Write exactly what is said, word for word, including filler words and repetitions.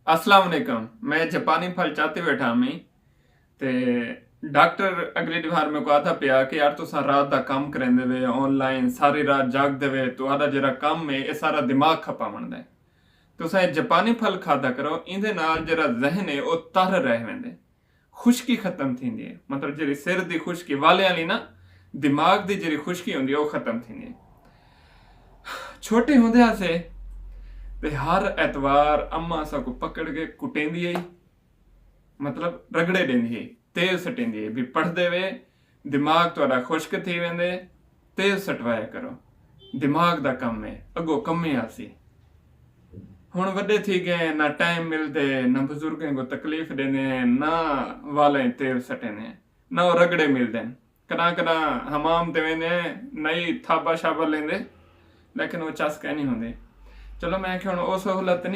السلام علیکم۔ میں جاپانی پھل چاتی بیٹھا ہمی تے ڈاکٹر اگلی ڈیوار میں کو آدھا پیا کہ یار تساں رات دا کام کریندے وے، آن لائن ساری رات جاگ دے وے، تہاڈا جڑا کام ہے اے سارا دماغ کھپاون دا ہے۔ تساں اے جاپانی پھل کھادا کرو، ایندے نال جڑا ذہن ہے او تر رہ ویندے، خشکی ختم تھیندی ہے۔ مطلب جڑی سر دی خشکی والے والی نا، دماغ دی جڑی خشکی ہوندی ہے او ختم تھیندی ہے۔ چھوٹے ہوندے ہاسے تے ہر اتوار اماں اساں کو پکڑ کے کٹیندی ہے، مطلب رگڑے ڈیندی ہے، تیل سٹیندی ہے بھی پڑھدے وے، دماغ تہاڈا خشک تھی ویندے، تیل سٹوایا کرو، دماغ دا کم ہے، اگو کمے آسی۔ ہن وڈے تھی گئے، نہ ٹائم ملدے، نہ بزرگیں کو تکلیف ڈیندے ہیں، نہ والیں تیل سٹیندے ہیں، نہ او رگڑے ملدے ہیں۔ کداں کداں حمام تے ویندے ہیں، نئی تھابا شابا لیندے، لیکن او چس کائنی ہوندی۔ چلو میں آکھیا ہن او سہولت نہیں